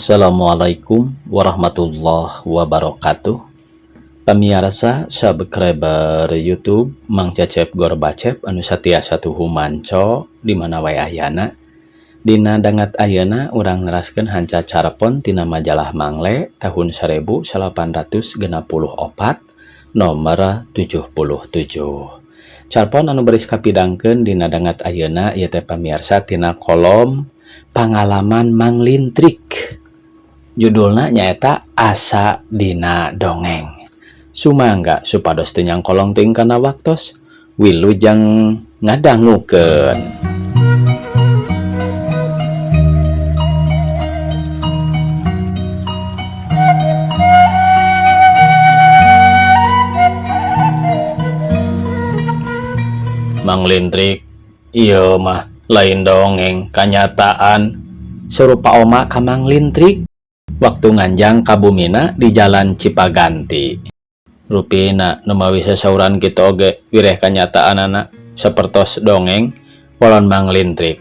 Assalamualaikum warahmatullahi wabarakatuh. Pamiarsa subscriber YouTube Mang Cecep Gorbacep anu satiasa tuhu manco di mana wae ayana. Dina dangat ayeuna urang neraskeun hanca carpon tina majalah Mangle tahun 1864 nomor 77. Carpon anu baris kapidangkeun dina dangat ayeuna ieu teh pamiarsa tina kolom pangalaman Mang Lintrik. Judulna nyaeta Asa Dina Dongeng. Sumangga supados teu nyangkolong teuing kana waktos, wilujeng ngadangukeun. Mang Lintrik, ieu mah lain dongeng, kanyataan. Serupa Oma ka Mang Lintrik waktu nganjang ka bumina di Jalan Cipaganti. Rupina nu mawi sasauran kitu oge wireh kanyataanana sapertos dongeng walon Mang Lintrik.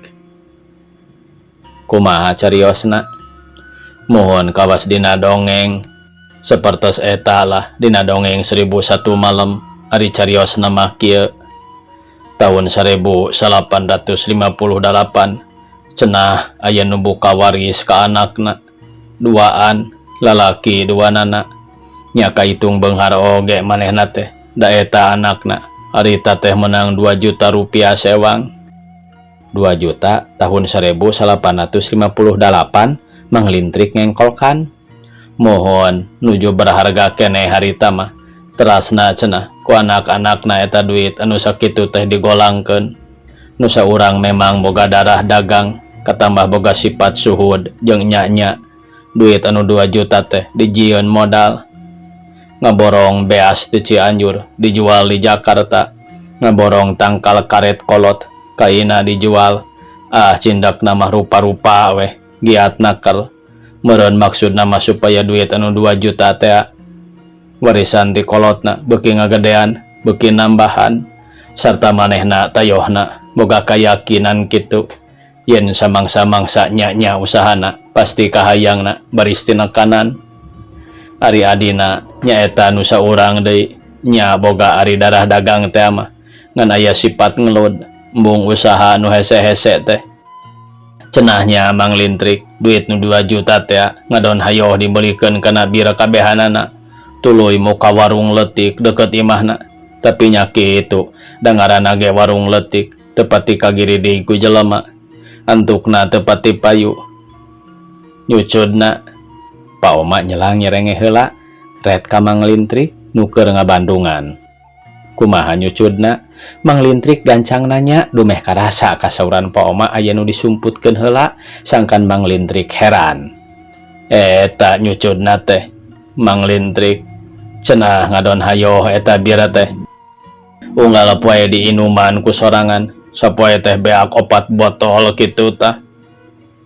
Kumaha cariosna? Muhun kawas dina dongeng. Sapertos eta lah dina dongeng 1001 malam ari cariosna mah kieu. Tahun 1858 cenah aya nu buka waris ka anakna duaan lalaki duanana nya kaitung beunghar oge manehna teh da eta anakna harita teh menang 2 juta rupiah sewang. 2 juta tahun 1858 Mang Lintrik ngengkolkan. Mohon nuju berharga keneh harita mah. Terasna cenah ku anak-anakna eta duit anu sakitu teh digolangkeun. Nu saurang memang boga darah dagang katambah boga sifat suhud jeung nya-nya. Duit anu 2 juta teh dijieun modal. Ngaborong beas di Cianjur dijual di Jakarta. Ngaborong tangkal karet kolot kaina dijual. Ah cindak nama rupa-rupa weh giat naker. Meureun maksud nama supaya duit anu 2 juta teh warisan ti kolotna beuki ngagedean, beuki nambahan sarta manehna tayohna boga kayakinan kitu. Yen samangsa-mangsa nya-nya usahana pasti kahayangna baris tina kanan. Ari adina nyaeta nu saurang deui nya boga ari darah dagang teh mah ngan aya sifat ngelud embung usaha nu hese-hese teh. Cenahnya Mang Lintrik duit nu 2 juta teh ngadon hayoh dibelikeun kana bir kabehanana. Tuluy muka warung leutik deket imahna. Tapi nya kitu da ngaranna ge warung leutik teu pati kagiridig ku jelema. Antukna teu pati payu. Nyucudna Pa Oma nyelang nyerenge heula ret ka Mang Lintrik nu keur ngabandungan. Kumaha nyucudna? Mang Lintrik gancang nanya dumeh karasa kasauran Pa Oma aya nu disumputkeun heula sangkan Mang Lintrik heran. Eta nyucudna teh Mang Lintrik cenah ngadon hayoh eta bira teh. Unggal poe diinuman ku sorangan sapoe teh beak 4 botol kitu tah.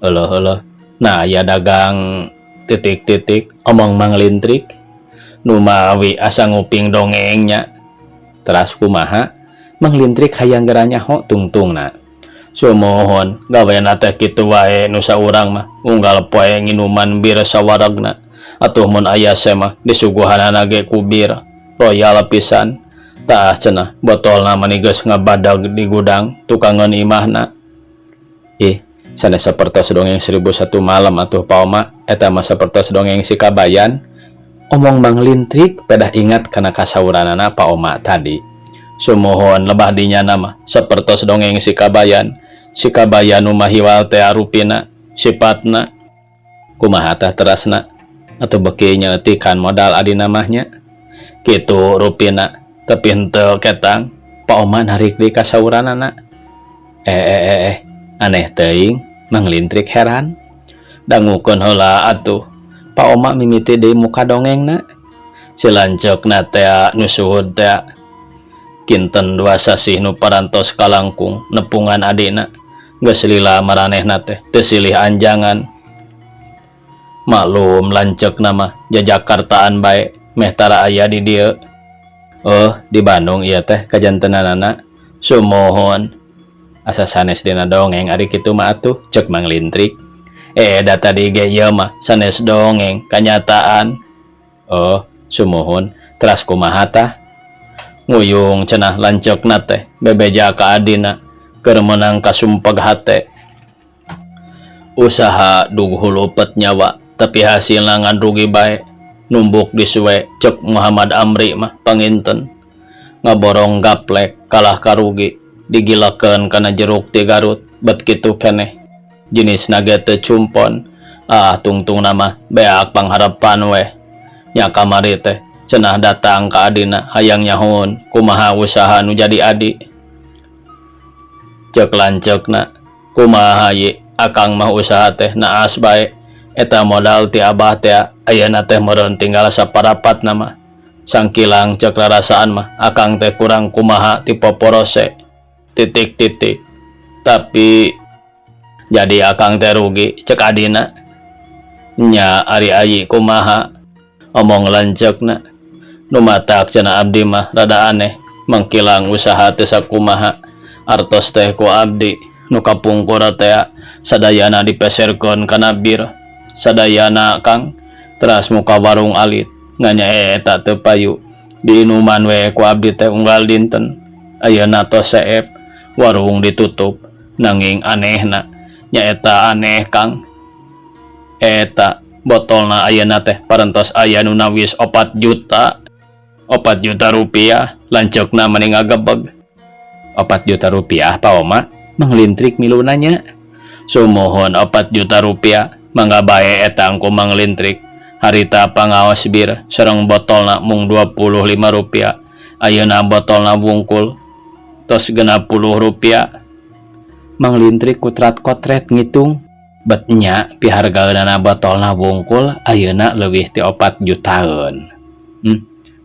Euleuh-euleuh. Nah aya dagang titik-titik omong Mang Lintrik nu mawi asa nguping dongengnya. Teras kumaha Mang Lintrik hayang geura nyaho tungtungna. Sumuhun gawena teh kitu wae nu saurang mah unggal poe nginuman bir sawaragna. Atuh mun aya mah disuguhanana ge ku bir royal pisan. Tah cenah botolna mani geus ngabadag di gudang tukangeun imahna. Ih, sanes sapertos dongeng 1001 malam atuh Pa Oma, eta mah sapertos dongeng si Kabayan. Omong Mang Lintrik pedah ingat kana kasauranana Pa Oma tadi. Sumuhun lebah dinya nama sapertos dongeng si Kabayan. Si Kabayan nu mahiwal teh arupina sipatna. Kumaha tah terasna? Atau beki nyeutikan modal adina mahnya. Kitu rupina tapi henteu ketang. Pa Oma narik di kasauranana. Aneh teuing Mang Lintrik heran. Dangukeun heula atuh. Pa Oma mimiti deui muka dongengna. Si lanceukna teh nu suhud teh kinten 2 sasih nu parantos kalangkung nepungan adina. Geus lila maranehna teh teu silih anjangan. Maklum lanceukna mah jajakartaan bae meh tara aya di dieu. Oh, di Bandung ieu teh kajantenanana. Sumuhun. Asa sanes dina dongeng ari kitu mah atuh cek Mang Lintrik. Eh da tadi ge ieu mah sanes dongeng kanyataan. Oh, sumuhun teras kumaha tah? Nguyung cenah lanceukna teh bebeja ka adina keur meunang kasumpeg hate. Usaha dug hulupet nyawa tapi hasilna ngan rugi bae numbuk disuwe cek Muhammad Amri mah panginten ngaborong gaplek kalah karugi digilakeun kana jeruk ti Garut bet kitu keneh jenisna ge teu cumpon ah tungtungna mah beak pangharapan weh nya kamari teh cenah datang ka adina hayang nyahoeun kumaha usaha nu jadi adi cek lanceukna kumaha ye akang mah usaha teh naas bae eta modal ti abah teh ayeuna teh meureun tinggal saparapat mah sangkilang cek rarasaan mah akang teh kurang kumaha ti poporose titik titik tapi jadi akang teh rugi cek adina nya ari ayi kumaha omong lanceukna nu matak cenah abdi mah rada aneh mangkilang usaha teh sakumaha artos teh ku abdi nu kapungkur teh sadayana dipeserkeun kana bir sadayana kang teras muka warung alit nganya eta teu payu diinuman we ku abdi teh unggal dinten ayeuna tos seep warung ditutup nanging anehna nyaeta aneh kang eta botolna ayeuna teh parantos aya nu nawis 4 juta 4 juta rupiah. Lanceukna meni ngagebeg. 4 juta rupiah, Pa Oma? Manglintrik milu nanya. Sumuhun, 4 juta rupiah. Mangga bae eta ku Manglintrik. Harita pangaos bir sareng botolna mung 25 rupiah, ayeuna botolna wungkul tos 60 rupiah. Manglintrik kutrat kotret ngitung bet nya pihargaeunana botolna wungkul ayeuna leuwih ti 4 jutaan.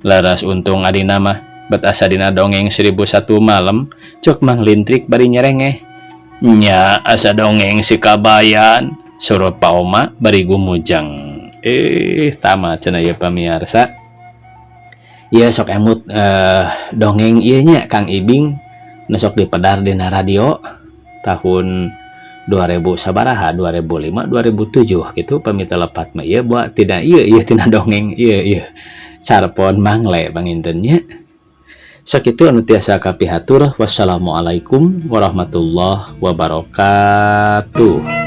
Laras untung adina mah bet asa dina dongeng 1001 malam cek Manglintrik bari nyerengeh. Nya asa dongeng si kabayan suruh Pa Oma bari gumujeng. Eh, tamat cenah ieu, pamiarsa. Ieu sok emut dongeng ieu nya, Kang Ibing nu sok dipedar dina radio tahun 2000 sabaraha, 2005 2007 gitu pami teu lepat mah. Ieu buat tidak ieu ieu tina dongeng ieu ieu carpon Mangle panginten nya. Sakitu anu tiasa kapihatur. Wassalamualaikum warahmatullahi wabarakatuh.